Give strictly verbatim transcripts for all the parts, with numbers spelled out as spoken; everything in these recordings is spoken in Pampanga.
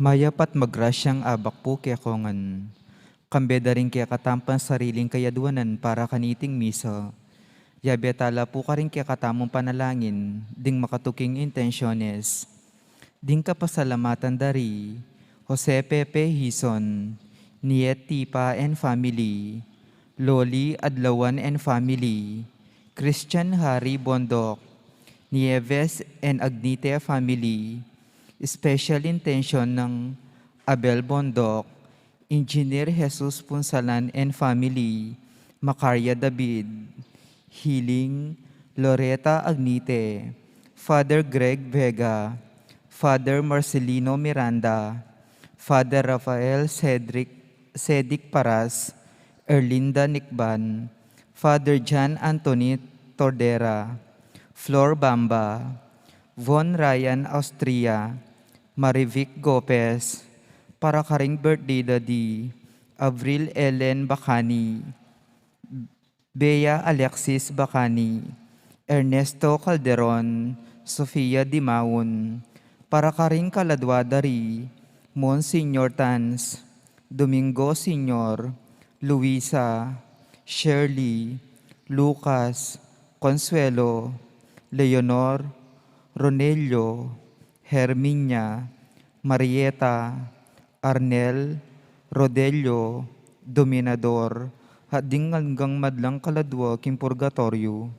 Mayap at magrasyang abak pu keko ngan. Kambe da ring kekatamung sariling kayadwanan para kaniting misa. Yabe tala pu karing kekatamung panalangin ding makatuking intensyones. Ding kapasalamatan da ri Jose Pepe Hizon, Niet Tipa and family, Loli Adlawan and family, Christian Harry Bondoc, Nieves and Agnite family, special intention ng Abel Bondoc, Engineer Jesus Punsalan and family, Macaria David, Healing, Loretta Agnite, Father Greg Vega, Father Marcelino Miranda, Father Rafael Cedric, Cedric Paras, Erlinda Nicban, Father John Anthony Tordera, Flor Bamba, Von Ryan Austria, Marivic Gopez, para karing birthday da di Avril Ellen Bacani, Bea Alexis Bacani, Ernesto Calderon, Sofia Dimaun, para karing kaladwa da ri Monsignor Tans, Domingo Senior, Luisa, Shirley, Lucas, Consuelo, Leonor, Ronelio, Herminia, Marieta, Arnel, Rodelio, Dominador, at ding anggang madlang kaladwa king purgatoryo.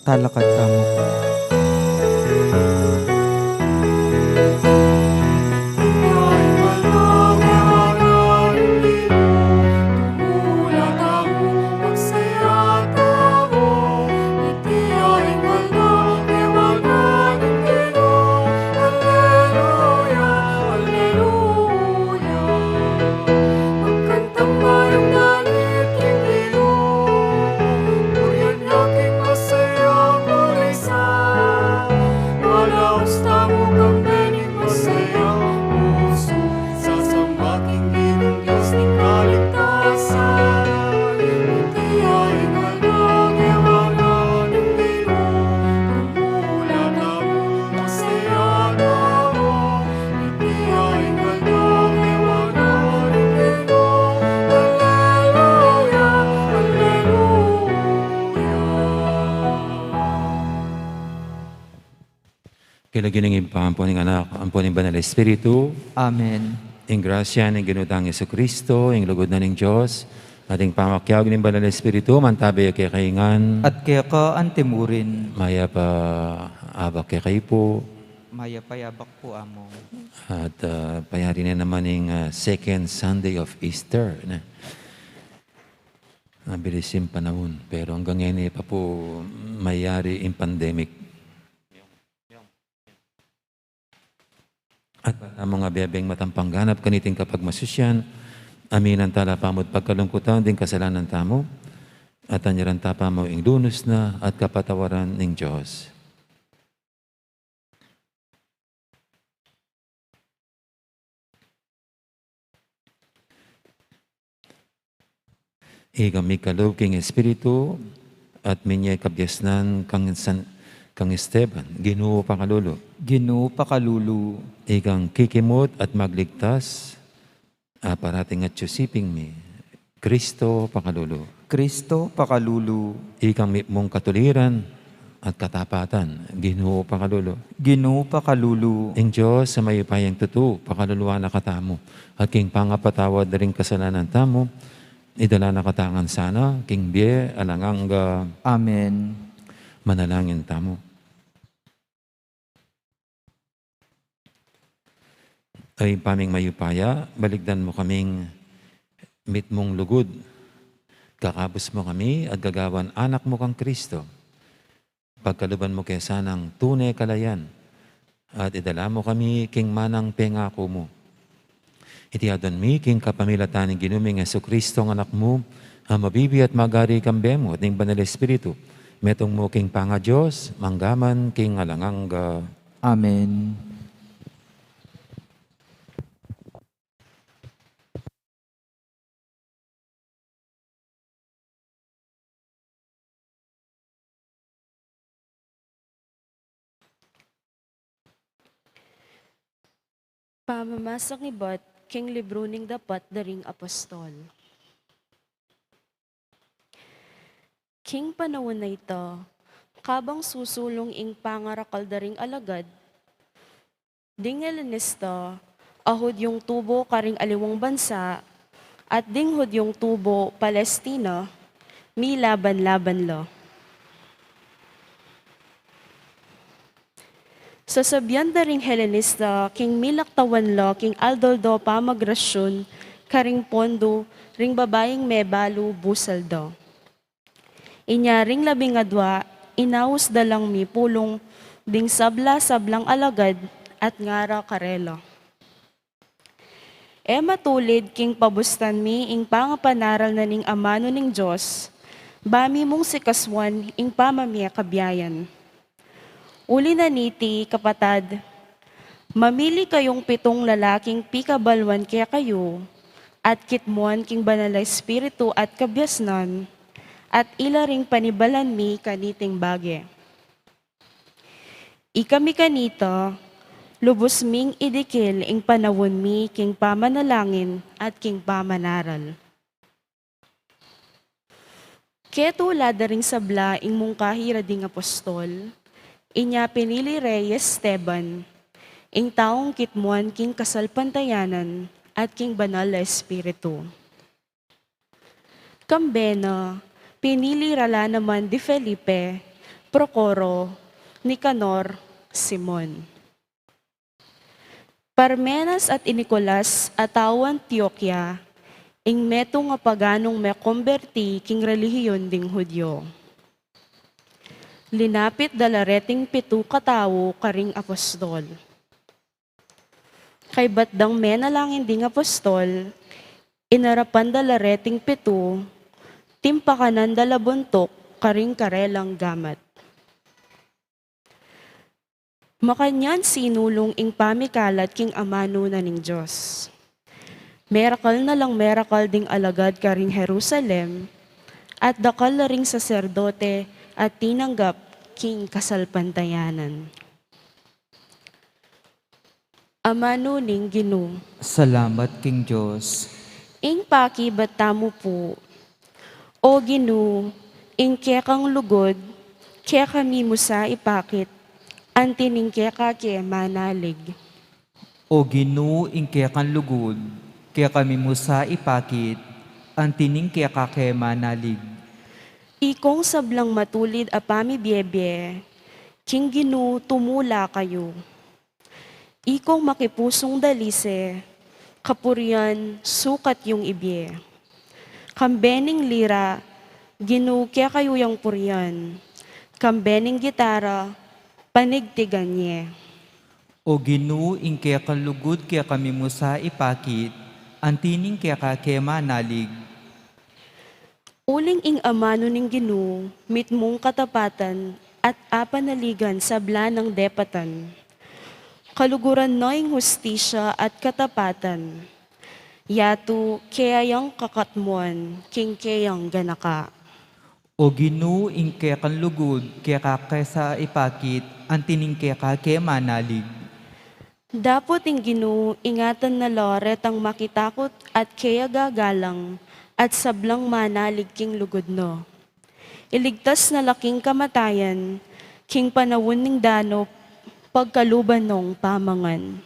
Talakad tamu. King lagyu ning Ibpa, ampo ning Anak, ampo ning Banal Espiritu. Amen. Ing grasya ning Ginu tang Jesucristo, ing lugud na ning Dios, at ing pamakiabe ning Banal a Espiritu, mantabe ya kekayu ngan. At keka antimurin. Mayap a abak kekayu pu. Mayap a abak pu, Among. At, ah, payari na naman ing, ah, second Sunday of Easter, ne? Mabilis ing panaun, pero anggang ngeni pa pu mayari ing pandemic. At ba tamung abebeng matang pangganap kaniting kapagmasusyan, aminan tala pa mu't pagkalungkutan ding kasalanan tamu, at anyaran ta pa mu ing lunus na at kapatawaran ning Dios. Ikang mikalub king Espiritu, at minye kabiasnan kang San, kang Esteban, Ginu pakalulu. Ginu pakalulu. Ikang kikimut at magligtas, a parating atyu siping mi, Kristo pakalulu. Kristo pakalulu. Ikang mitmung katuliran at katapatan, Ginu pakalulu. Ginu pakalulu. Ing Dios a mayupayang tutu, pakaluluan na katamu, at king pangapatawad da ring kasalanan tamu, idala na katamu ngan sana king bie alang angga. Amen. Manalangin tamu. Ay Ibpa ming mayupaya, baligdan mu kaming mitmung lugud. Kakabus mu kami at gagawan anak mu kang Kristo. Pagkaluban mu ke sanang tune kalayan, at idala mu kami king manang pengaku mu. Iti adwan mi king kapamilatan ning Ginu ming Jesucristo, ing Anak mu, a mabibie at magari kambe mu at ning Banal Espiritu, metung mu king pangaDios, mangga man king alang angga. Amen. Pamamasan ibat king libru ning Dapat da ring Apostol. King panaun a ita, kabang susulung ing pangarakal da ring alagad, ding Helenista a Hudyung tubu karing aliwang bansa, at ding Hudyung tubu Palestina, milaban-laban la. Sasabian da ring Helenista king milaktawan la king aldo-aldo pamagrasyun karing pondo ring babaing mebalu busal da. Inya ring labing adua, inaus da lang mipulung ding sabla-sablang alagad at ngara karela, "E matulid king pabustan mi ing pangapanaral na ning amanu ning Dios, ba mi mung sikasuan ing pamamie kabiayan. Uli na niti, kapatad, mamili kayung pitung lalaking pikabaluan kekayu, at kitmuan king Banal a Espiritu at kabiasnan, at ila ring panibalan mi kaniting bage. Ikami kanita, lubus ming idikil ing panaun mi king pamanalangin at king pamanaral." Ketula da ring sabla ing mungkahi ra ding apostol, inya pinili re i Esteban, ing taung kitmuan king kasalpantayanan at king Banal a Espiritu. Kambe na, pinili ra la naman di Felipe, Procoro, Nicanor, Simon. Parmenas at i Nicolas a tau Antioquia, ing metung a paganung mekomberti king relihiyon ding Judio. Linapit da la reting pitu katau karing apostol. Kaybat dang menalangin ding apostol, inarapan da la reting pitu, timpakanan da la buntuk karing karelang gamat. Makanyan sinulung ing pamikalat king amanu na ning Dios. Merakal na lang merakal ding alagad karing Jerusalem, at dakal la ring saserdote a tinanggap king kasalpantayanan. Amanu ning Ginu. Salamat king Dios. Ing pakibat tamu pu. O Ginu, ing kekang lugud, kekami mu sa ipakit, anti ning keka ke manalig. O Ginu, ing kekang lugud, kekami mu sa ipakit, anti ning keka ke manalig. Ikong sablang matulid a pamibiebie, king Ginu tumula kayu. Ikong makipusung dalise, kapurian sukat yung ibie. Kambe ning lira, Ginu, kekayu yang purian. Kambe ning gitara, panigtigan ye. O Ginu, ing kekang lugud kekami mu sa ipakit, anti ning keka ke manalig. Uling ing amanu ning Ginu mitmung katapatan at apanaligan sabla nang depatan. Kaluguran na ing hustisya at katapatan. Yatu kaya yang kakatmuan king keyang ganaka. O Ginu, ing kekang lugud keka ke sa ipakit, anti ning keka ke manalig. Dapot ing Ginu ingatan na la retang makitakut at keyang gagalang at sablang manalig king lugud na. Iligtas na la king kamatayan, king panaun ning danup, pagkaluban nong pamangan.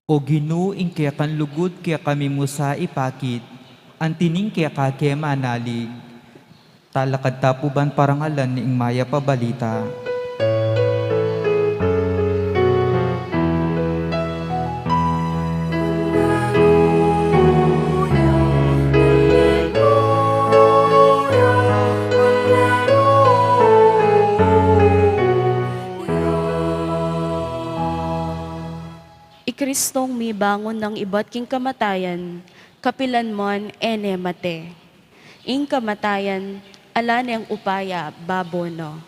O Ginu, ing kekang lugud kekami mu sa ipakit, anti ning keka ke manalig. Talakad ta pu ban parangalan ing mayap a balita. I Kristong mibangun nang ibat king kamatayan, kapilan man e ne mate. Ing kamatayan, ala neng upaya babo na.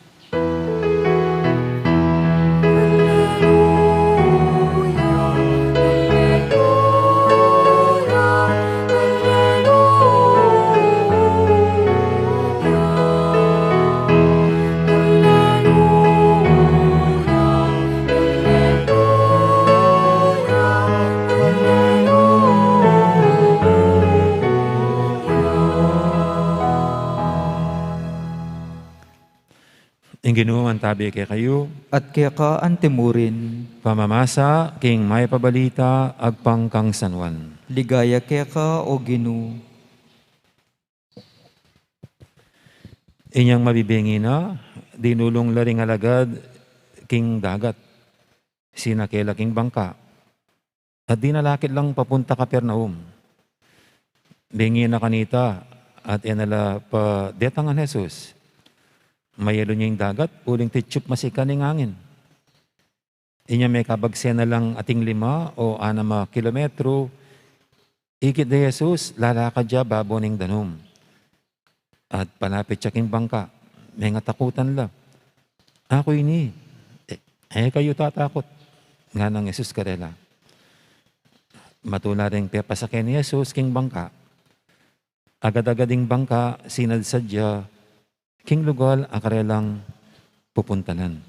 Ing Ginu mantabi kekayu. At keka antimurin. Pamamasa king mayap a balita agpang kang San Juan. Ligaya keka, O Ginu. Inyang mabibingi na, dinulung la ring alagad king dagat. Sinake la king bangka. At dinalakit lang papunta Capernaum. Bingi na kanita, at e na la pa detang Jesus. Mayelu ne ing dagat, uling titsup masikan ing angin. Inya mekabagse na lang ating lima o anam a kilometro, ikit de Jesus, lalakad ya babo ning danum. At palapit ya king bangka, mengatakutan la. Aku ini, e, e kayu tatakut, nganang Jesus karela. Matula ring pepasake ni Jesus king bangka. Agad-agad ing bangka, sinadsad ya king lugal a karelang pupuntalan.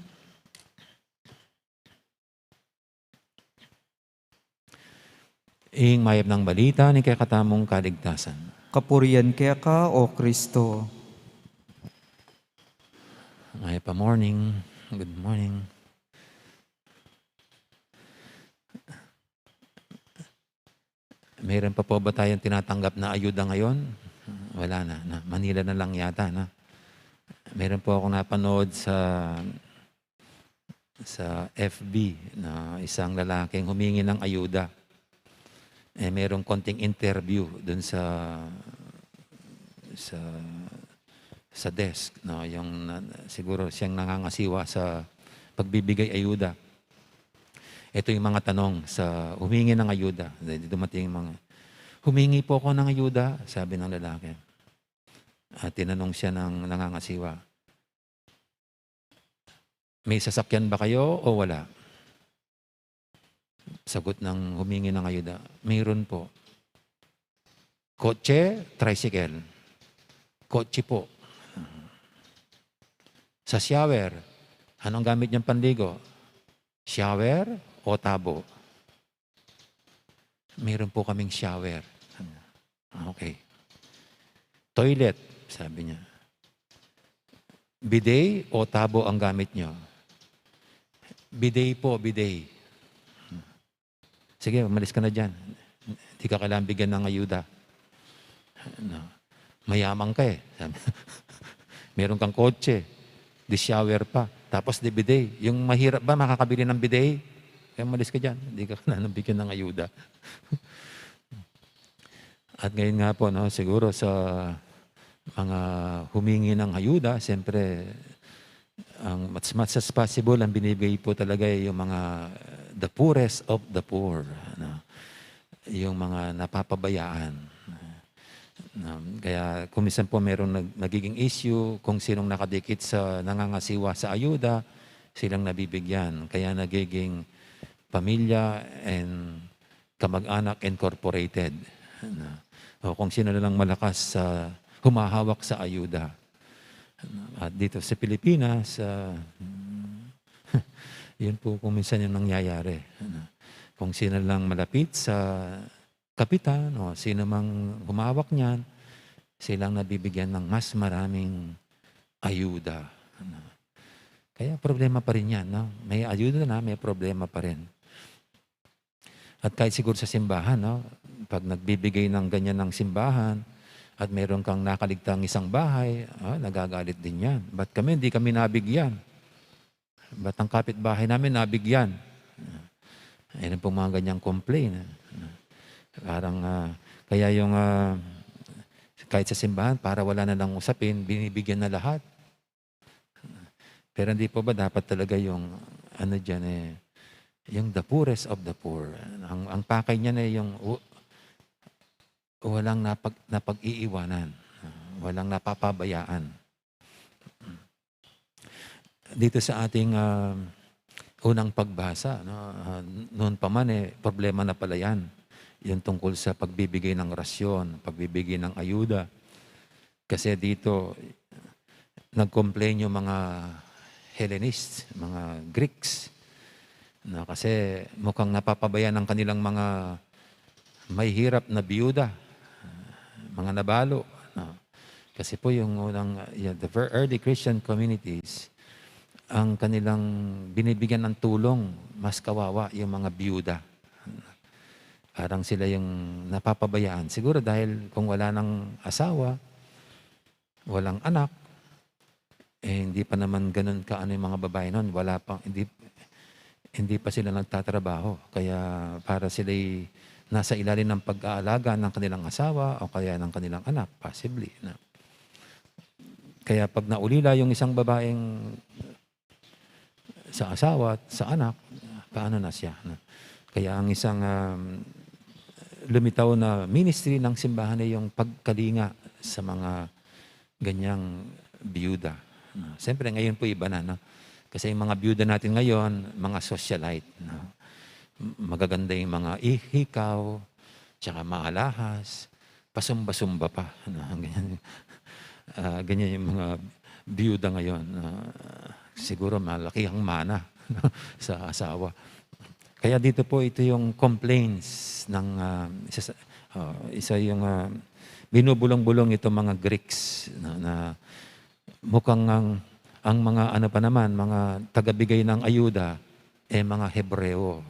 Ing mayap nang balita ning kekatamung kaligtasan. Kapurian keka, O Kristo. Mayap a morning. Good morning. Meron pa po ba tayong tinatanggap na ayuda ngayon? Wala na, na. Manila na lang yata, na. Meron po akong napanood sa, sa F B na isang lalaking humingi ng ayuda. Eh, merong konting interview dun sa, sa, sa desk, no? Yung na, siguro siyang nangangasiwa sa pagbibigay ayuda. Ito yung mga tanong sa humingi ng ayuda. Dumating yung mga, "Humingi po ako ng ayuda," sabi ng lalaki. At tinanong siya ng nangangasiwa, "May sasakyan ba kayo o wala?" Sagot ng humingi ng ayuda, "Mayroon po." "Kotse, tricycle?" "Kotse po." "Sa shower, anong gamit niyong panligo?" "Shower o tabo?" "Meron po kaming shower." "Ah, okay." "Toilet?" sabi niya. "Bidet o tabo ang gamit niyo?" "Bidet po, bidet." "Sige, umalis ka na diyan. Di ka kailangan bigyan ng ayuda. No. Mayaman ka eh." Sabi, "Meron kang kotse, dish shower pa, tapos di bidet. Yung mahirap ba makakabili ng bidet? Kaya umalis ka diyan. Di ka kailangan bigyan ng ayuda." At ngayon nga po, no, siguro sa mga humingi ng ayuda, siyempre, ang as much as possible, ang binibigay po talaga ay yung mga, uh, the poorest of the poor, ano, yung mga napapabayaan. Na, kaya kung minsan po meron nag-, nagiging issue kung sinong nakadikit sa nangangasiwa sa ayuda, silang nabibigyan. Kaya nagiging Pamilya and Kamag-anak Incorporated. Na, o kung sino na lang malakas sa humahawak sa ayuda. At dito sa Pilipinas, ah, yun po kung minsan yung nangyayari. Kung sino lang malapit sa kapitan o sino mang humawak niyan, silang nabibigyan ng mas maraming ayuda. Kaya problema pa rin yan, no? May ayuda na, may problema pa rin. At kahit siguro sa simbahan, no? Pag nagbibigay ng ganyan ng simbahan at meron kang nakaligtang isang bahay, ah, nagagalit din yan. "Ba't kami, hindi kami nabigyan? Ba't ang kapitbahay namin nabigyan?" Ayan pong mga ganyang complain. Parang, ah, kaya yung, ah, kahit sa simbahan, para wala na lang usapin, binibigyan na lahat. Pero hindi po ba dapat talaga yung, ano diyan eh, yung the poorest of the poor? Ang, ang pakay niyan eh, yung w-, walang napag-, napag-iiwanan, walang napapabayaan. Dito sa ating, ah, unang pagbasa, no, ah, noon pa man eh, problema na pala yan. Yung tungkol sa pagbibigay ng rasyon, pagbibigay ng ayuda. Kasi dito, nag-complain yung mga Hellenists, mga Greeks, na kasi mukhang napapabayaan ang kanilang mga mahihirap na biyuda, mga nabalo, no? Kasi po yung unang, yeah, the ver-, early Christian communities, ang kanilang binibigyan ng tulong, mas kawawa yung mga biyuda. Parang sila yung napapabayaan. Siguro dahil kung wala nang asawa, walang anak, eh, hindi pa naman ganun kaano yung mga babae noon. Wala pa, hindi, hindi pa sila nagtatrabaho. Kaya para sila'y nasa ilalim ng pag-aalaga ng kanilang asawa o kaya ng kanilang anak, possibly, no? Kaya pag naulila yung isang babaeng sa asawa at sa anak, paano na siya, no? Kaya ang isang, um, lumitaw na ministry ng simbahan ay yung pagkalinga sa mga ganyang biyuda, no? Siyempre, ngayon po iba na, no? Kasi yung mga biyuda natin ngayon, mga socialite, no? Magaganda yung mga hikaw, tsaka maalahas, pasumba-sumba pa, no? Ganyan. Ah, ganyan yung mga biyuda ngayon. Ah, siguro malaki ang mana, no, sa asawa. Kaya dito po, ito yung complaints ng, ah, isa sa, ah, isa yung, ah, binubulong-bulong itong mga Greeks na, na mukhang ang, ang mga ano pa naman, mga tagabigay ng ayuda, eh, mga Hebreo.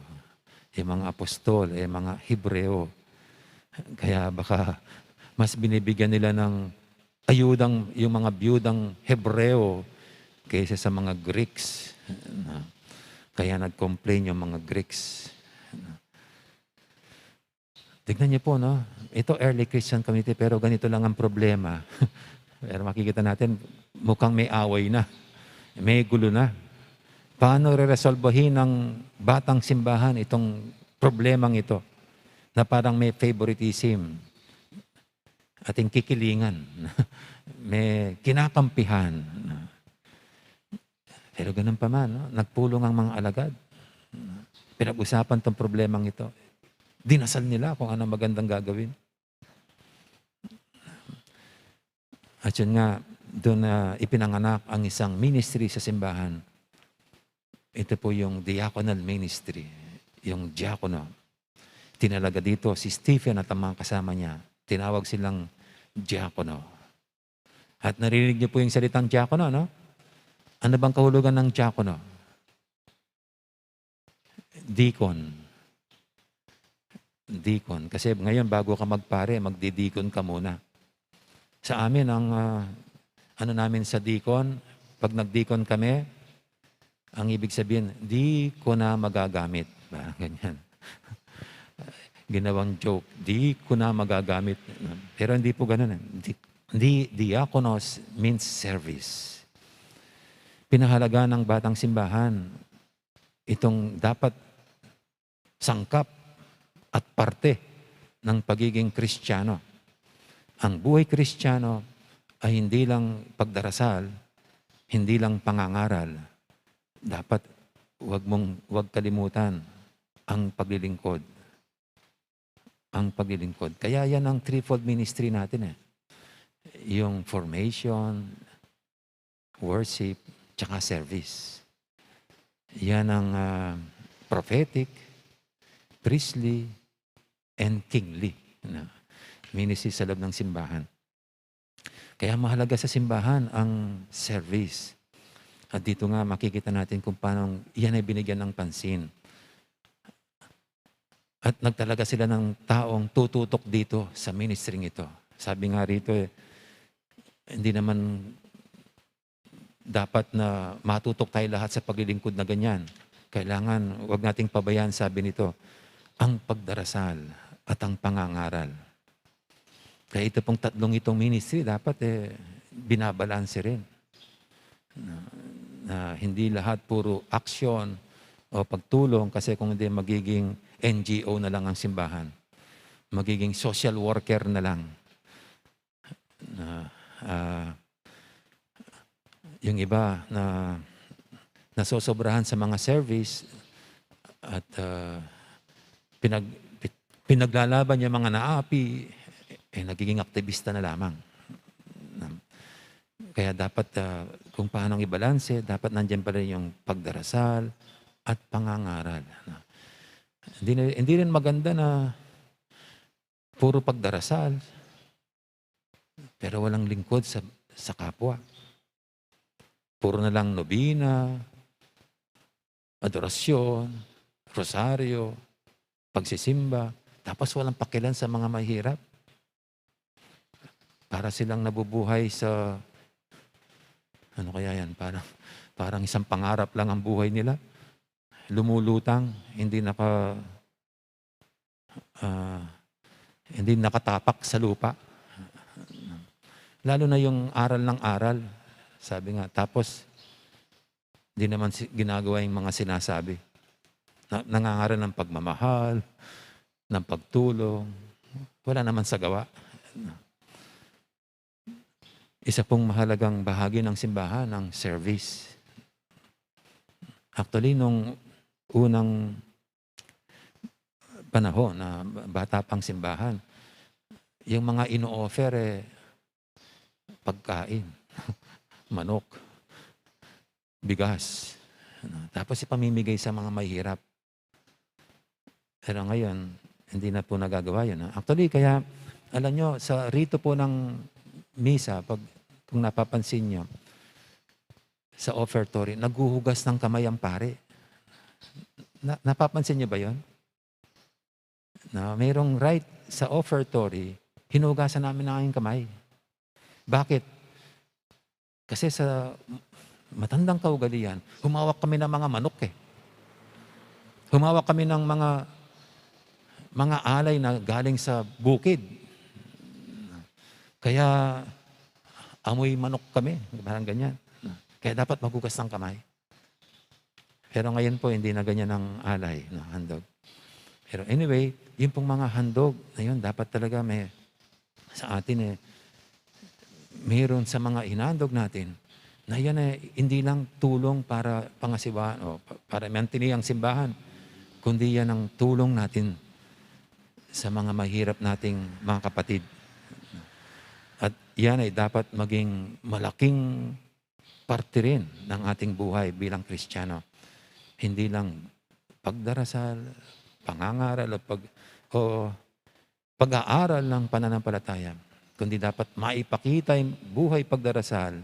Eh, mga apostol, eh, mga Hebreo. Kaya baka mas binibigyan nila ng ayudang, yung mga biyudang Hebreo kaysa sa mga Greeks. Na, kaya nag-complain yung mga Greeks. Tignan niyo po, no? Ito, early Christian community, pero ganito lang ang problema. Pero makikita natin, mukhang may away na. May gulo na. Paano reresolbahin ng batang simbahan itong problemang ito na parang may favoritism? Ating kikilingan. May kinakampihan. Pero ganun pa man, no? Nagpulong ang mga alagad. Pinag-usapan tong problemang ito. Dinasal nila kung anong magandang gagawin. At yun nga, doon na ipinanganak ang isang ministry sa simbahan. Ito po yung diaconal ministry, yung diakono. Tinalaga dito si Stephen at ang mga kasama niya. Tinawag silang diakono. At naririnig niyo po yung salitang diakono, no? Ano bang kahulugan ng diakono? Deacon. deacon. Kasi ngayon, bago ka magpare, magdidikon ka muna. Sa amin, ang, ah, ano namin sa deacon, pag nagdikon kami, ang ibig sabihin, "Di ko na magagamit." Parang ganyan. Ginawang joke, "Di ko na magagamit." Pero hindi po ganun eh. Di, di, diakonos means service. Pinahalaga ng batang simbahan itong dapat sangkap at parte ng pagiging Kristiyano. Ang buhay Kristiyano ay hindi lang pagdarasal, hindi lang pangangaral. Dapat wag mong, wag kalimutan ang paglilingkod. Ang paglilingkod. Kaya yan ang threefold ministry natin eh. Yung formation, worship, tsaka service. Yan ang, ah, prophetic, priestly, and kingly na ministry sa loob ng simbahan. Kaya mahalaga sa simbahan ang service. At dito nga makikita natin kung paano yan ay binigyan ng pansin. At nagtalaga sila ng taong tututok dito sa ministry ito. Sabi nga rito eh, hindi naman dapat na matutok tayo lahat sa paglilingkod na ganyan. Kailangan, wag nating pabayaan, sabi nito, ang pagdarasal at ang pangangaral. Kaya ito pong tatlong itong ministry, dapat eh, binabalanse rin. Na, na hindi lahat puro aksyon o pagtulong, kasi kung hindi, magiging N G O na lang ang simbahan. Magiging social worker na lang. Na, ah, yung iba na nasosobrahan sa mga service at, ah, pinag-, pi-, pinaglalaban yung mga naapi, eh, nagiging aktivista na lamang. Kaya dapat, ah, kung paano ibalanse, dapat nandiyan pa rin yung pagdarasal at pangangaral, no? Hindi na, hindi rin maganda na puro pagdarasal, pero walang lingkod sa, sa kapwa. Puro na lang nobena, adorasyon, rosaryo, pagsisimba, tapos walang pakialam sa mga mahirap. Para silang nabubuhay sa, ano kaya yan? Parang, parang isang pangarap lang ang buhay nila. Lumulutang, hindi naka-, ah, hindi nakatapak sa lupa. Lalo na yung aral ng aral, sabi nga. Tapos, di naman si-, ginagawa yung mga sinasabi. Na-, nangangaral ng pagmamahal, ng pagtulong. Wala naman sa gawa. Isa pong mahalagang bahagi ng simbahan ang service. Actually, nung unang panahon na bata pang simbahan, yung mga ino-offer, eh, pagkain, manok, bigas. Ano, tapos ipamimigay sa mga mahihirap. Pero ngayon, hindi na po nagagawa yun, ha? Actually, kaya, alam nyo, sa rito po ng misa, pag, kung napapansin nyo, sa offertory, naghuhugas ng kamay ang pare. Na, napapansin nyo ba yun? Na mayroong rite sa offertory, hinugasan namin ng aking kamay. Bakit? Kasi sa matandang kaugalian, humawak kami ng mga manok eh. Humawak kami ng mga, mga alay na galing sa bukid. Kaya amoy manok kami, parang ganyan. Kaya dapat maghugas ng kamay. Pero ngayon po, hindi na ganyan ang alay, no, handog. Pero anyway, yun pong mga handog na yun, dapat talaga may, sa atin eh, mayroon sa mga hinandog natin na yan eh, hindi lang tulong para pangasiwaan o pa-, para mantili ang simbahan, kundi yan ang tulong natin sa mga mahirap nating mga kapatid. At yan ay dapat maging malaking parte rin ng ating buhay bilang Kristiyano. Hindi lang pagdarasal, pangangaral, o pag-, o pag-aaral ng pananampalataya, kundi dapat maipakita yung buhay pagdarasal,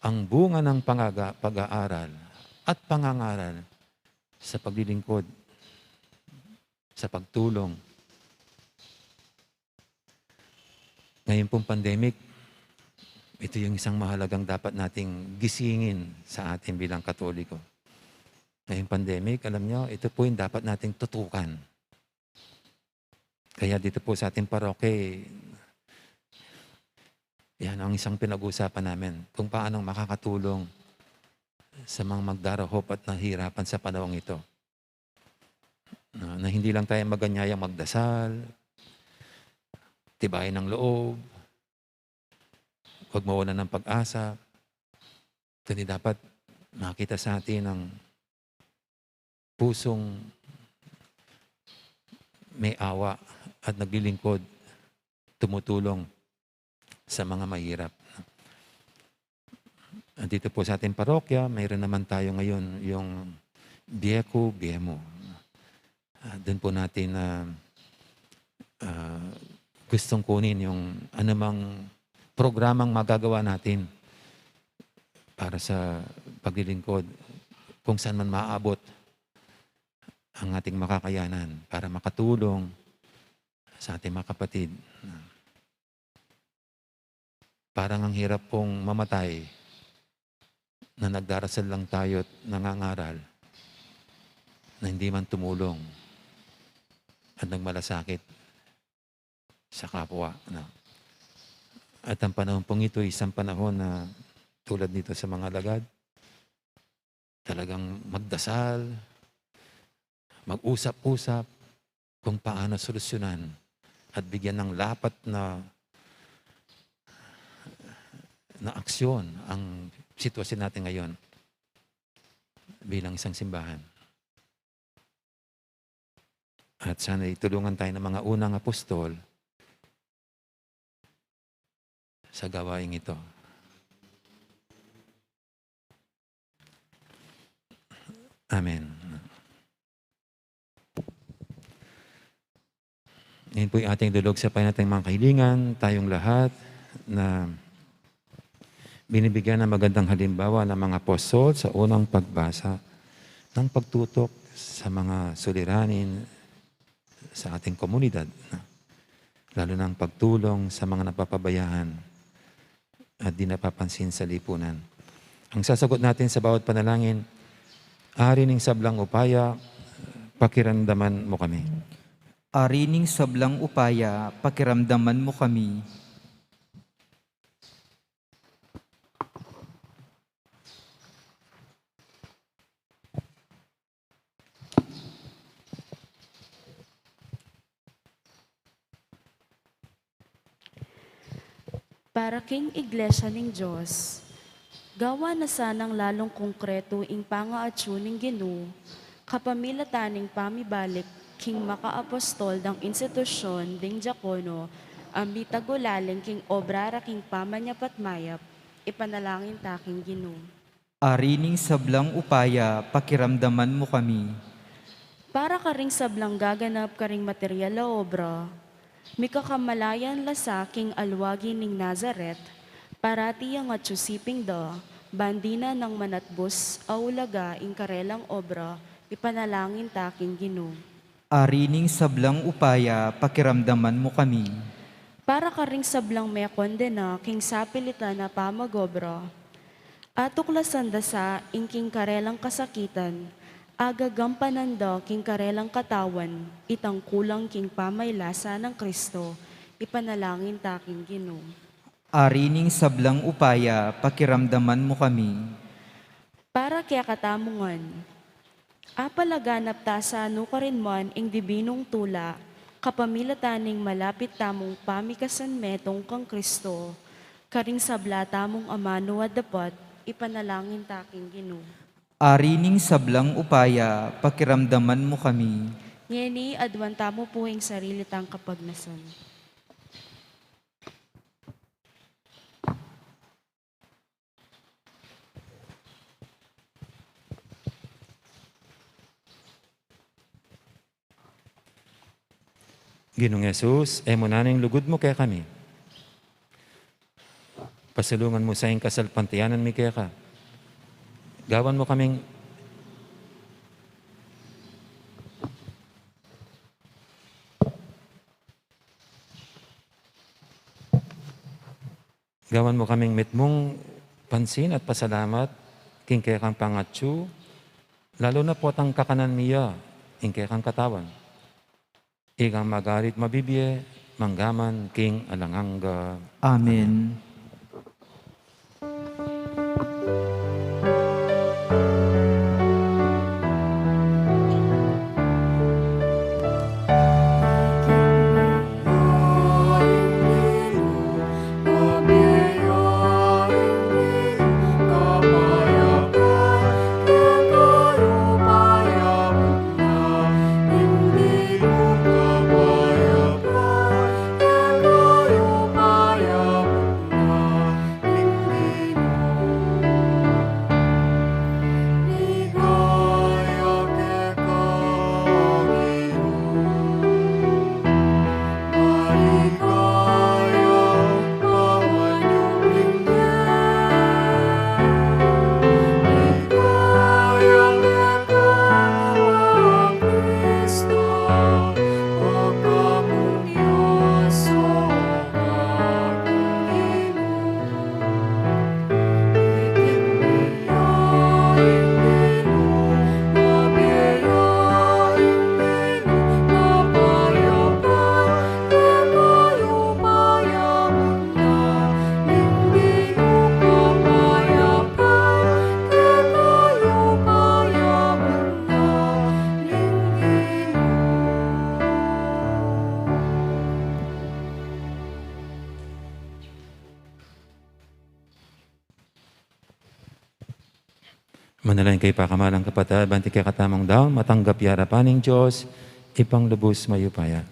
ang bunga ng pangaga-, pag-aaral at pangangaral sa paglilingkod. sa pagtulong. Ngayon pong pandemic, ito yung isang mahalagang dapat nating gisingin sa atin bilang Katoliko. Ngayong pandemic, alam nyo, ito po yung dapat nating tutukan. Kaya dito po sa ating parokya, yan ang isang pinag-uusapan namin, kung paano makakatulong sa mga magdarahop at nahihirapan sa panahong ito. Na, na hindi lang tayo maganyayang magdasal, tibayan ang loob, huwag mawalan ng pag-asa, kundi dapat makita sa atin ang pusong may awa at naglilingkod, tumutulong sa mga mahirap. At dito po sa ating parokya, mayroon naman tayo ngayon yung Bie Ku, Bie Mu. Ah, doon po natin na, ah, gustong kunin yung anumang programang magagawa natin para sa paglilingkod kung saan man maaabot ang ating makakayanan para makatulong sa ating mga kapatid. Parang ang hirap pong mamatay na nagdarasal lang tayo at nangangaral na hindi man tumulong at nagmalasakit sa kapwa, no? At ang panahon pong ito, isang panahon na tulad nito sa mga alagad, talagang magdasal, mag-usap-usap kung paano solusyonan at bigyan ng lapat na, na aksyon ang sitwasyon natin ngayon bilang isang simbahan. At sana itulungan tayo ng mga unang apostol sa gawaing ito. Amen. Ngayon po'y ating idulog sa Panginoon ating mga kahilingan, tayong lahat na binibigyan ng magandang halimbawa ng mga apostol sa unang pagbasa ng pagtutok sa mga suliranin sa ating komunidad, lalo na ang pagtulong sa mga napapabayaan at di napapansin sa lipunan. Ang sasagot natin sa bawat panalangin, "Ari ning sablang upaya, pakiramdaman mo kami." Ari ning sablang upaya, pakiramdaman mo kami. Para king Iglesia ning Dios, gawan na sanang lalung konkretu ing pangaatsu ning Ginu, kapamilatan ning pamibalik king makaapostol dang institusyon ding diakono a mitagulaling king obra ra king pamanyapat mayap, ipanalangin ta king Ginu. Ari ning sablang upaya, pakiramdaman mo kami. Para karing sablang gaganap karing material a obra, mikakamalayan la sa king alwagi ning Nazaret, parati yang atsu siping da, ban dinan nang manatbus a ulaga ing karelang obra, ipanalangin ta king Ginu. Ari ning sablang upaya, pakiramdaman mo kami. Para karing sablang mekondena king sapilitan a pamag-obra, atuklasan da sa ing king karelang kasakitan, agagampanan da king karelang katawan itang kulang king pamaylasa nang Kristo, ipanalangin ta king Ginu. Ari ning sablang upaya, pakiramdaman mo kami. Para kekatamu ngan, apalaganap ta sa nukarin man ing dibinung tula, kapamilatan ning malapit tamung pamikasanmetung kang Kristo, karing sabla tamung amanu a dapat, ipanalangin ta king Ginu. Ari ning sablang upaya, pakiramdaman mo kami. Ngeni, aduan tamu pu ing sarili tang kapagnasan. Ginung Jesus, e mu na ning lugud mu kekami. Pasalungan mu sa ing kasalpantayanan mi keka. Gawan mu kaming Gawan mu kaming mitmung pansin at pasalamat king kekang pangatsu, lalu na potang kakanan mi ya ing kekang katawan. Ikang magari at mabibie, mangga man king alang angga. Amen. Manalangin kayu, pakamalan kung kapatad, ban iting kekatamung daun matanggap ya arapan ning Dios, Ibpang lubus mayupaya.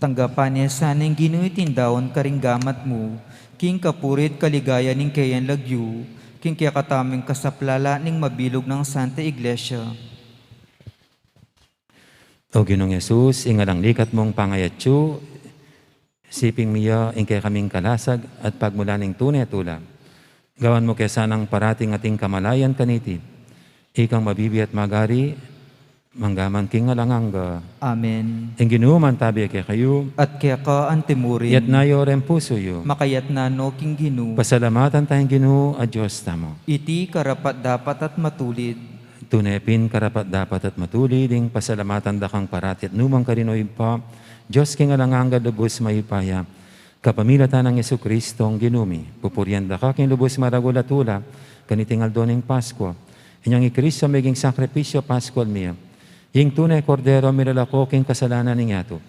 Tanggapan na sana ning Ginu iting daun karing gamat mu, king kapurian at kaligayan ning keyang lagyu, king kekatamung kasaplalan ning mabilug nang Santa Iglesia. O Ginung Jesus, ing alang likat mung pangayatsu, siping mi ya ing kekaming kalasag at pagmulan ning tune tula. Gawan mu ke sanang parating ating kamalayan kaniti. Ikang mabibie at magari, mangga man king alang angga. Amen. Ing Ginu mantabi kekayu. At keka antimurin. Iyatas yu reng pusu yu. Makayatas no king Ginu. Pasalamatan taya ing Ginu a Dios tamu. Iti karapat-dapat at matulid. Tune pin karapat-dapat at matulid ing pasalamatan da kang parati at nukarin man, O Ibpa, Dios king alang angga, lubus mayupaya. Kapamilatan nang Jesucristo a Ginu mi, pupurian da ka king lubus maragul a tula, kaniting aldo ning Paskua. Inyang i Kristo meging sakripisyu Paskual mi, ing tune Kordero milalako king kasalanan ning yatu.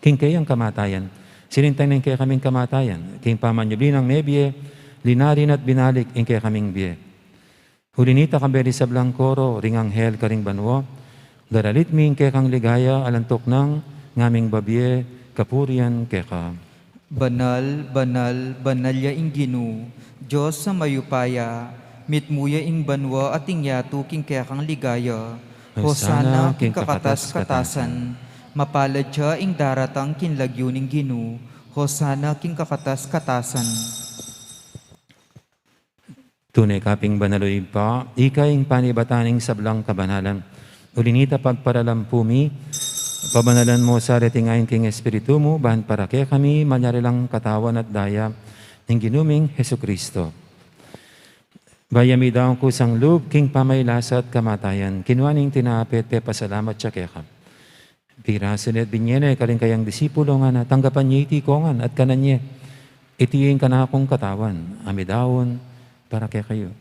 King keyang kamatayan, sinintang ne ing kekaming kamatayan, king pamanyubli nang mebie, linari na at binalik ing kekaming bie. Uli nita, kayabe ring sablang koro ring anghel karing banua, daralit mi ing kekang ligaya alang tuknang ngaming babie kapurian keka. Banal, banal, banal ya ing Ginu, Dios a mayupaya, mitmu ya ing banua at ing yatu king kekang ligaya. Hosanna king kakatas-katasan. Mapalad ya ing daratang king lagyu ning Ginu. Hosanna king kakatas-katasan. Tune ka pin banal, O Ibpa, ika ing panibatan ning sablang kabanalan. Uli nita pagparalampu mi, pabanalan mu sa reting ain king Espiritu mu, ban para kekami malyari lang katawan at daya ning Ginu ming Jesucristo. Bayu mi daun kusang lub king pamaglasa at kamatayan, kinua ne ing tinape at pepasalamat ya keka. Pirasu ne at binie ne karing kayang disipulu, ngana, tanggapan ye iti kongan at kanan ye. Iti ing kanakung katawan a midaun para kekayu.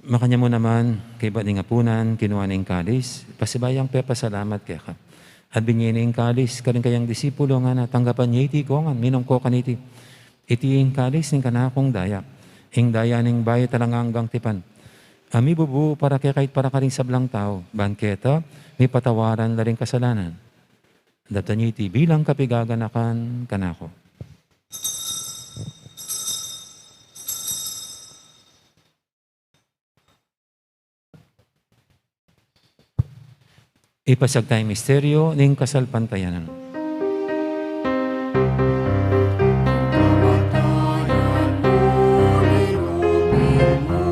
Makanyan mu naman, kaybat ning apunan, kinua ne ing kalis, pasibayu yang pepasalamat keka. At binie ne ing kalis karing kayang disipulu, ngana, tanggapan ye iti kongan, minum ko kaniti. Iti ing kalis ning kanakung daya, ing daya ning bayu at alang anggang tipan, a mibubu para kekayu at para karing sablang tau, ban keta mipatawaran la ring kasalanan. Daptan ye iti bilang kapaganakan kanaku. Ipasiag tamu ing misteryu ning kasalpantayanan. Kamatayan mu, linupit mu,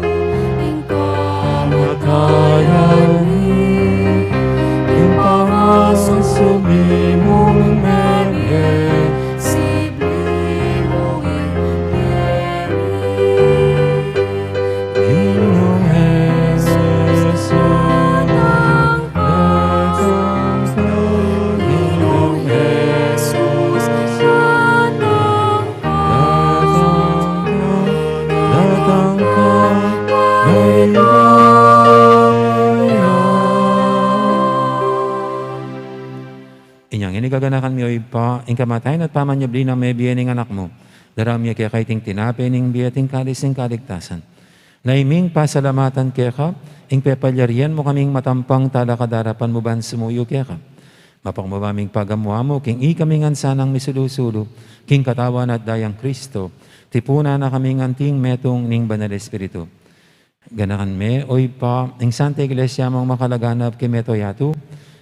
ing kamatayan Ngeni gaganakan mi, O Ibpa, ing kamatayan at pamanyubli nang mebie ning Anak mu. Daraun mi keka iting tinape ning bie at ing kalis ning kaligtasan. Lalu ming pasalamatan keka ing pepalyarian mu kaming matampang talakad king arapan mu ban sumuyu keka. Mapakumbaba ming pagamu-amu king ikami ngan sanang misulu-sulu king katawan at dayang Kristo, tipunan na kaming anting metung ning Banal Espiritu. Ganakan me, O Ibpa, ing Santa Iglesia mung makalaganap king mabilug a yatu,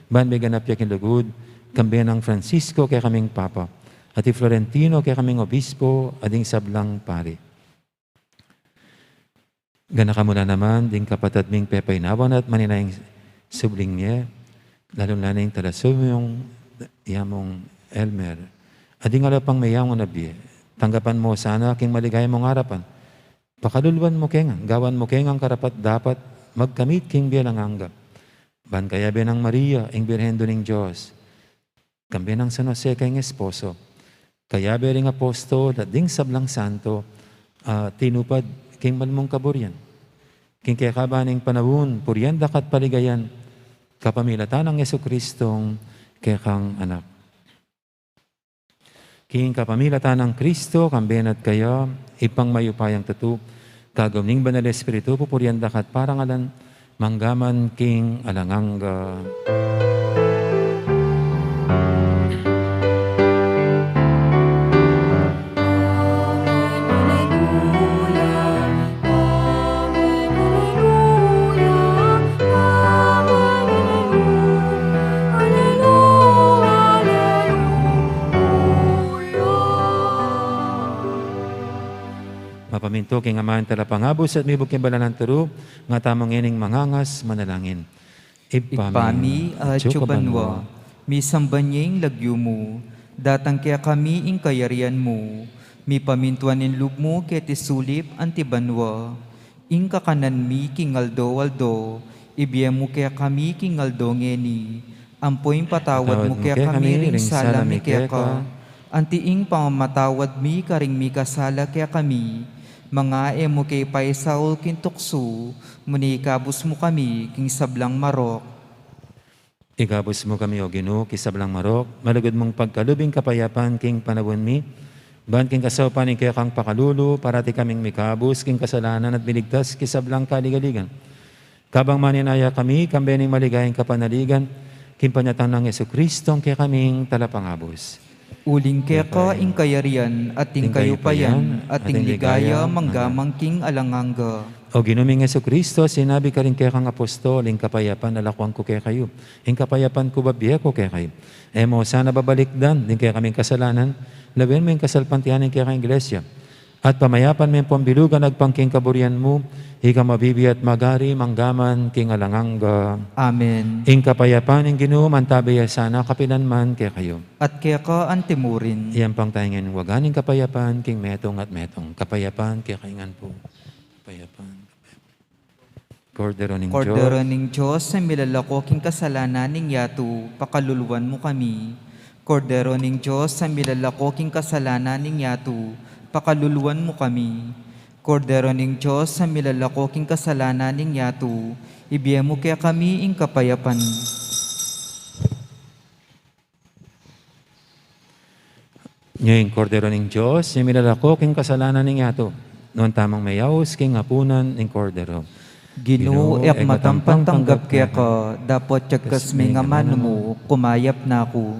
ban miganap ya king lugud, kambe nang Francisco kekaming Papa, at i Florentino kekaming Obispo, at ding sablang pari. Ganakan mu la naman ding kapatad ming pepaynawan at maninayang subling mie, lalu na ning talasubling yamung Elmer, at ding ala pang meyaun a bie. Tanggapan mu sana king maligaya mung arapan. Pakaluluan mu keng, gawan mu keng karapat-dapat magkamit king bie alang angga. Ban kayabe nang Maria, ing Birhen Indu ning Dios, kambe nang San Jose keng esposo, kayabe ring apostol at ding sablang santo, a tinupad king mal mung kaburian. King kekaban ning panaun, purian da ka at paligayan, kapamilatan nang Jesucristong kekang Anak. King kapamilatan nang Kristo, kambe na at kaya, Ibpang mayupayang tutu, kagum ning Banal Espiritu, pupurian da ka at parangalan, mangga man king alang angga. Mapamintu king aman talapangabus at mibug king banal a turu, nga tamu ngening mangangas manalangin. Ibpa mi, atsu ka banua, misamban ya ing lagyu mu, datang kekami ing kayarian mu, mipamintuan ing lub mu keti sulip anti banua. Ing kakanan mi king aldo-aldo, ibie mu kekami king aldo ngeni. Ampon patawad mu kekami ring sala mi keka, anti ing pamamatawad mi karing mikasala kekami. Manga e mu ke paisaul king tuksu, nune ikabus mu kami king sablang marok. Ikabus mu kami, O Ginu, king sablang marok, malugud mung pagkalub ing kapayapan king panaun mi, ban king kasaupan ning kekang pakalulu, parati kaming mikabus king kasalanan at miligtas king sablang kaligaligan. Kabang maninaya kami, kambe ning maligayang kapanaligan, king panyatang nang Jesucristong kekaming talapangabus. Uling keka ing kayarian, at ing kayupayan, at ing ligaya, mangga man king alang angga. O Ginu ming Jesucristo, sinabi karing kekang apostol, ing kapayapan lakuan ku kekayu, ing kapayapan ku bibie ku kekayu. E mu sana babalikdan ding kekaming kasalanan, lawen mu ing kasalpantayanan ning kekang Iglesia. At pamayapan me ampon bilugan agpang king kaburian mu, ika mabibie at magari mangga man king alang angga. Amen. Ing kapayapan ning Ginu mantabe ya sana kapilan man kekayu. At keka anti murin. Iyampang tamu ngan ing waga ning kapayapan king metung at metung. Kapayapan kekayu ngan pu. Kapayapan, kapayapan. Kordero ning Dios. Kordero ning Dios, a milalako king kasalanan ning yatu, pakaluluan mu kami. Kordero ning Dios, a milalako king kasalanan ning yatu, pakaluluan mu kami. Kordero ning Dios, a milalako king kasalanan ning yatu, ibie mu kekami ing kapayapan. Nya ing Kordero ning Dios, a milalako king kasalanan ning yatu. Nuan tamung meyaus king apunan ning Kordero. Ginu, e ku matampang tanggap keka, dapot yagkas me ing amanu mu, kumayap na ku.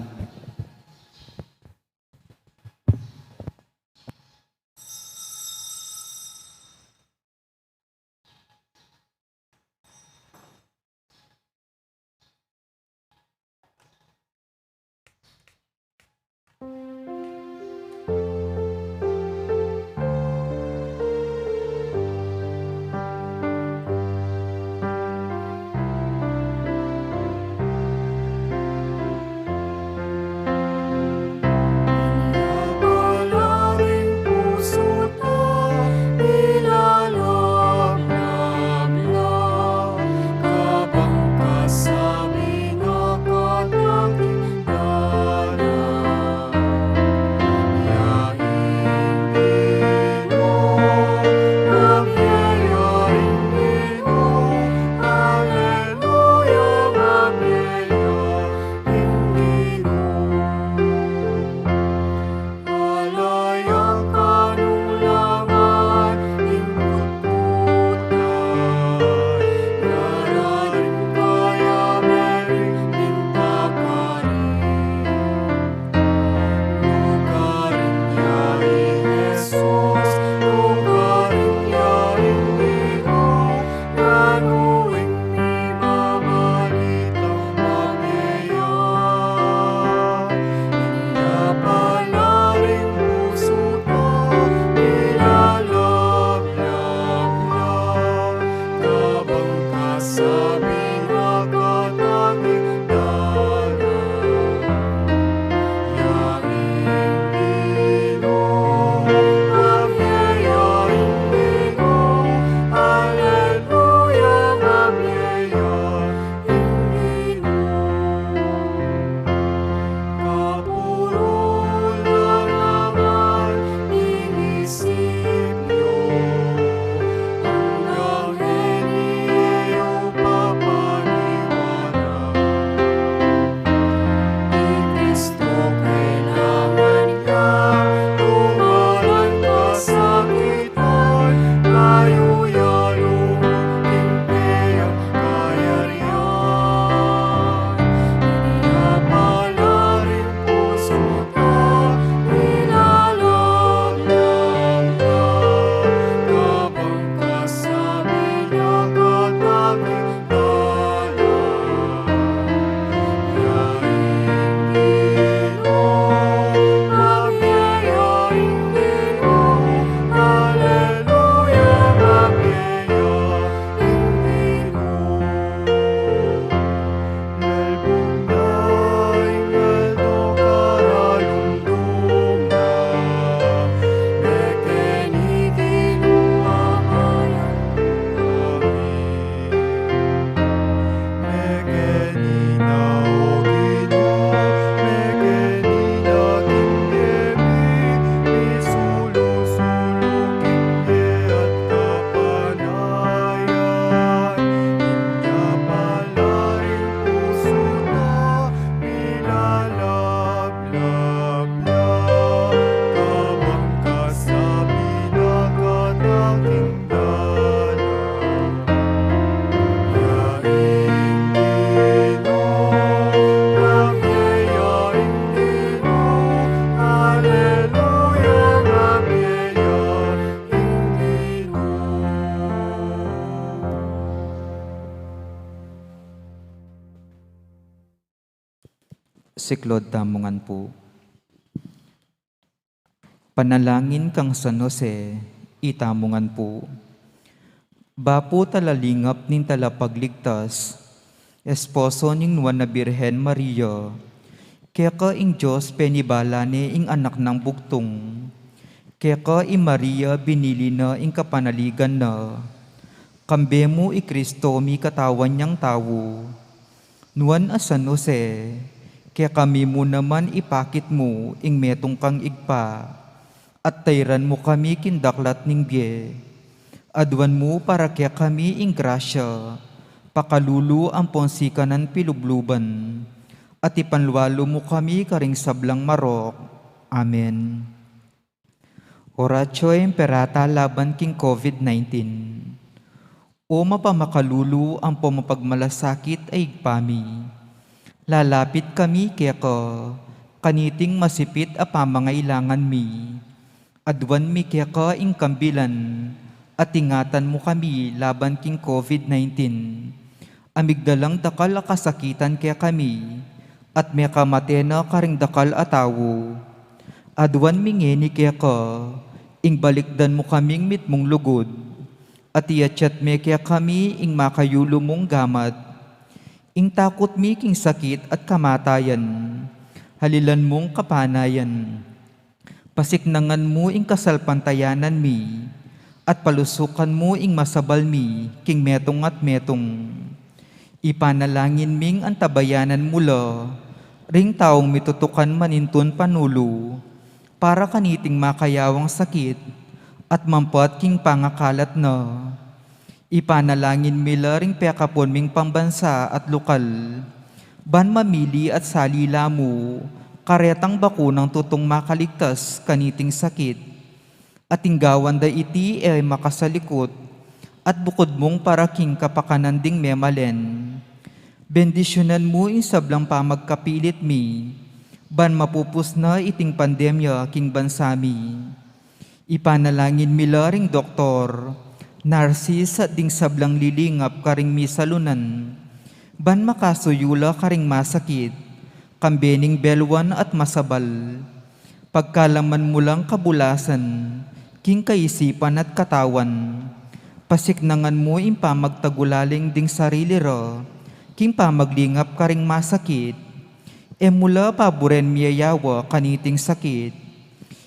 Siklaud tamu ngan pu. Panalangin kang San Jose, itamu ngan pu. Bapu talalingap ning Talapagligtas, esposo ning Nuan a Birhen Maria, keka ing Dios penibala ne ing Anak nang bugtung, keka i Maria binili na ing kapanaligan na, kambe mu i Kristo mikatawan yang tau. Nuan a San Jose, kekami mu naman ipakit mu ing metung kang Ibpa, at tairan mu kami king daklat ning bie. Aduan mu para kekami ing grasya, pakalulu ampon sikanan pilubluban, at ipanlualu mu kami karing sablang marok. Amen. Oratio Imperata laban king COVID nineteen. O mapamakalulu ampon mapagmalasakit a Ibpa mi, lalapit kami keka kaniting masipit a pamangailangan mi. Aduan mi keka ing kambilan at ingatan mu kami laban king COVID nineteen. A migdalang dakal a kasakitan kekami, at mekamate na karing dakal a tau. Aduan mi ngeni keka, ing balikdan mu kaming mitmung lugud, at iatyat me kekami ing makayulu mung gamat. Ing takut mi king sakit at kamatayan, halilan mung kapanayan. Pasiknangan mu ing kasalpantayanan mi, at palusukan mu ing masabal mi king metung at metung. Ipanalangin ming antabayanan mu la ring taung mitutukan manintun panulu para kaniting makayawang sakit at mampat king pangakalat na. Ipanalangin mi la ring pekapun ming pambansa at lukal, ban mamili at sali la mu karetang bakunang tutung makaligtas kaniting sakit. At ing gawan da iti e makasalikut, at bukud mung para king kapakanan ding memalen. Bendisyunan mu ing sablang pamagkapilit mi, ban mapupus na iting pandemya king bansa mi. Ipanalangin mi la ring doktor, narsis at ding sablang lilingap karing misalunan, ban makasuyu la karing masakit, kambe ning belwan at masabal. Pagkalaman mu lang kabulasan king kaisipan at katawan. Pasiknangan mu ing pamagtagulaling ding sarili ra king pamaglingap karing masakit. E mu la paburen miyayawa kaniting sakit.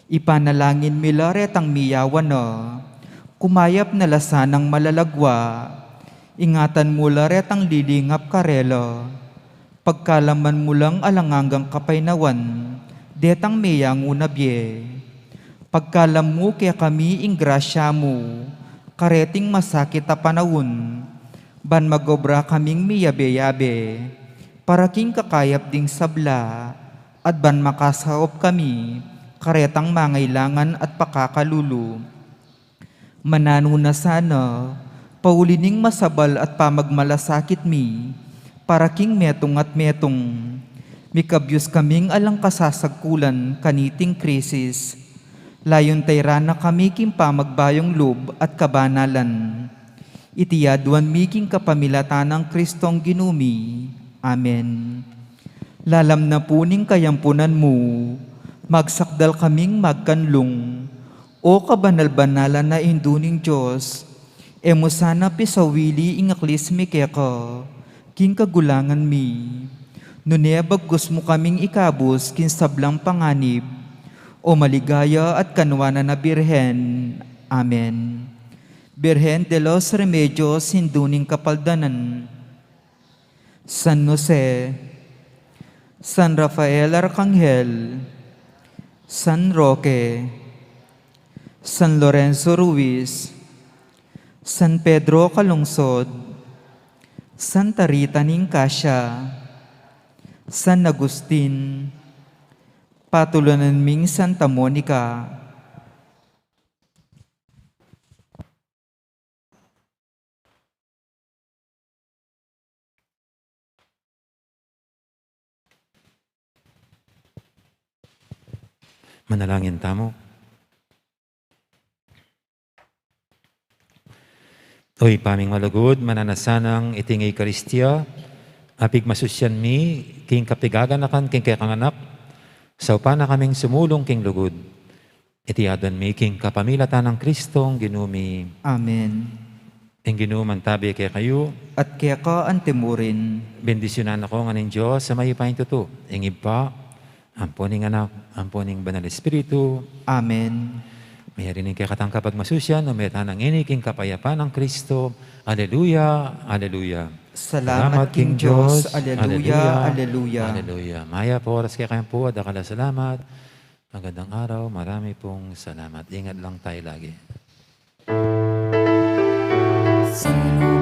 Ipanalangin mi la retang miyawa na, kumayap na la sanang malalagwa. Ingatan mu la retang lilingap karela. Pagkalaman mu lang alang anggang kapaynawan detang meyangu na bie. Pagkalam mu kekami ing grasya mu kareting masakit a panaun, ban magobra kaming miyabe-yabe para king kakayap ding sabla, at ban makasaup kami karetang mangailangan at pakakalulu. Mananu na sana, pauli ning masabal at pamagmalasakit mi para king metung at metung. Mikabyus kaming alang kasasagkulan kaniting krisis. Layun tairan na kami king pamagbayung lub at kabanalan. Iti aduan mi king kapamilatan nang Kristong Ginu mi. Amen. Lalam na pu ning kayampunan mu, magsakdal kaming magkanlung. O kabanal-banalan a Indu ning Dios, e mu sana pisawili ing aklis mi keka king kagulangan mi. Nune bagkus mu kaming ikabus king sablang panganib, o maligaya at kanuanan a Birhen. Amen. Birhen de los Remedios, Indu ning Kapaldanan, San Jose, San Rafael Arkanghel, San Roque, San Lorenzo Ruiz, San Pedro Calungsod, Santa Rita ning Cascia, San Agustin, patulunan ming Santa Monica. Manalangin tamu. O Ibpa ming malugud, mananasanang iting Eukaristia Apigmasusian mi king kapigaganakan king kekang Anak, saupan na kaming sumulung king lugud. Iti aduan mi king kapamilatan nang Kristong Ginu mi. Amen. Ing Ginu mantabi kekayu. At keka antimurin. Bendisyunan na ko ngan ning Dios a mayupayang tutu, ing Ibpa, ampo ning Anak, ampo ning Banal Espiritu. Amen. Mayari ning kekatang kapagmasusian, ume tana ngeni king kapayapan nang Kristo. Aleluya, aleluya. Salamat king Dios. Aleluya, aleluya. Aleluya. Mayap a oras kekayu pu, dakal a salamat. Magandang araw, marami pong salamat. Ingat lang tayo lagi. Sino